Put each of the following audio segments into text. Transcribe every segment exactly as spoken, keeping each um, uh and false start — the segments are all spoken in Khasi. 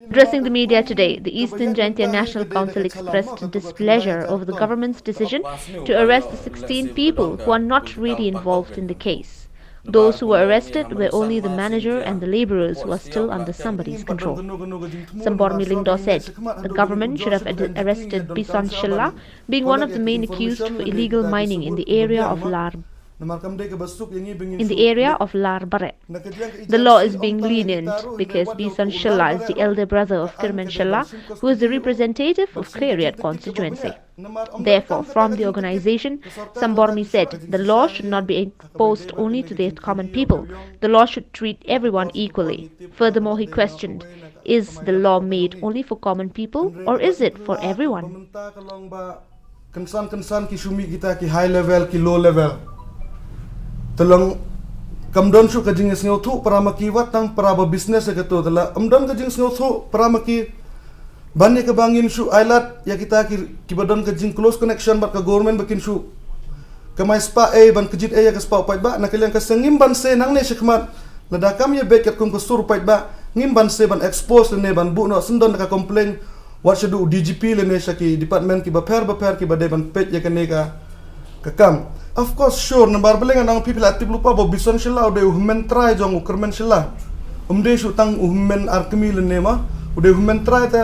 Addressing the media today, the Eastern Jaintia National Council expressed displeasure over the government's decision to arrest the sixteen people who are not really involved in the case. Those who were arrested were only the manager and the laborers who are still under somebody's control. Sambormi Lyngdoh said the government should have ad- arrested Bison Shylla, being one of the main accused for illegal mining in the area of Lar in the area of Lar Bareh. The law is being lenient because Bison Shylla is the elder brother of Kyrmen Shylla, who is the representative of Khliehriat constituency. Therefore, from the organization, Sambormi said the law should not be imposed only to the common people. The law should treat everyone equally. Furthermore, he questioned, is the law made only for common people or is it for everyone? Kynsan kynsan ki shu mih kita ki high level, ki low level. Te long kam don shuh ka jingsngewthuh para ma ki, wat tang para ba business ïa kato. Te la ym don ka jingsngewthuh para ma ki ban ïa kaba ngin shu ailad ïa kita ki, kiba don ka jing close connection bad ka government ba kin shu kamai spah ei ban kjit ei ïa ka spah u paidbah. Na ka liang ka seng ngim banse nangne shakhmat, lada kam ïa beit katkum ka sur u paidbah, ngim banse ban expose lane ban buh noh syndon da ka complaint wat shaduh u D G P lane sha ki department kiba pher ba pher kiba dei ban peit ïa kane ka, ka kam. Of course, sure, namar balei ngan ong, phi, phi la tip lypa ba u Bison Shylla u dei u hynmen trai jong u Kyrmen Shylla. Um dei shuh tang u hynmen ar kmie lane ma, u dei u hynmen trai. Te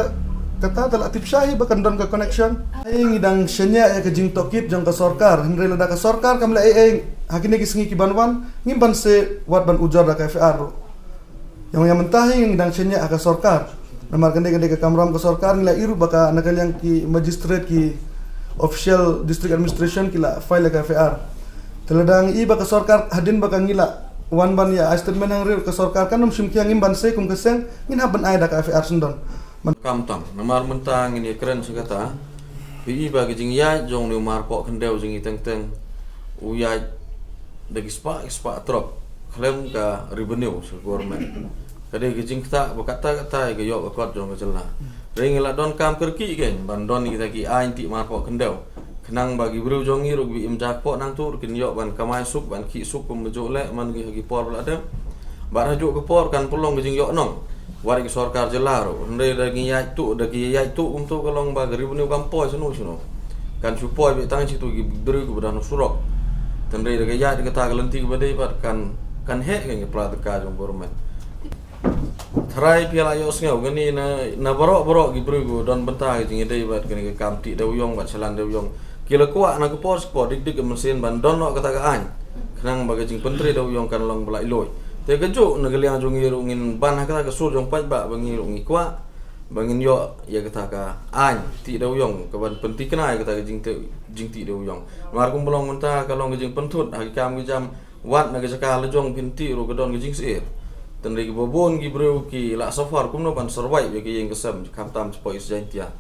kata te la tip sha hi ba kan don ka connection. Ei, ngi dang shaniah ïa ka jingtohkit jong ka sorkar, hynrei lada ka sorkar kam leh ei ei ha kine ki sngi ki ban wan, ngim banse wat ban ujor da ka F I R ruh. Ïa, ïa mynta hi ngi dang shaniah ha ka sorkar. Namar kane ka dei ka kamram ka sorkar, ngi la ïohi ruh ba ka, na ka liang ki magistrate, ki official district administration ki la file ïa ka F I R. Te lada ngi ïohi ba ka sorkar hadien ba ka ngi la wan ban ïa ai statement hangne ruh ka sorkar kan ym shim khia, ngim banse kum ka seng ngin hap ban ai da ka F I R syndon. Khamtam, namar mynta ngin ïakren sha kata. Phi i ba ka jingïaid jong une u marpoh khyndew jong ngi teng teng u ïaid da ki spah, ki spah trok khlem ka revenue sha government. Ka dei ka jingktah ba katta katta ïa ka ïoh ka kot jong ka jylla. Hynrei ngi la donkam kyrkieh kein ban don kita ki aiñ tih marpoh khyndew, khnang ba ki briew jong ngi ruh kiba im jakpoh nangta ruh kin ïoh ban kamai suk, ban khih suk kumba ju leh man ki ha ki por ba la dep. Bad ha juh ka por kan pynlong ka jingïohnong wat ïa ka sorkar jylla ruh. Hynrei da ki ïaid tuh, da ki ïaid tuh kumta ka long ba ka revenue kam poi shano shano. Kan shu poi beit tang sha kito ki briew kiba don ha surok. Hynrei da ka ïaid da kata ka lynti kaba dei bad kan, kan heh kein ka pla tyngka jong government. Tharai phi la ïohsngew kane na, na baroh baroh ki briew kiba don bynta ka jingïadei bad kane ka kam tih dewïong bad shalan dewïong. Ki la kwah na ka por sha ka por dik dik ka mynsiem ban don noh kata ka aiñ, khnang ba ka jingpyntrei dewïong kan long ba laitluid. Te kajuh na ka liang jong ngi ruh ngin ban ha kata ka sur jong paidbah ba ngi ruh ngi kwah ba ngin ïoh ïa kata ka aiñ tih dewïong kaban pynthikna ïa kata ka jingtih, jingtih dewïong. Namar kumba long mynta ka long ka jingpynthut ha ki kam ki jam, wat na ka jaka la jong phin tih ruh ka don ka jingsyier. Hynrei kiba bun ki briew ki la suffer kumno ban survive ïa ka ïing ka sem, khamtam shapoh East Jaintia.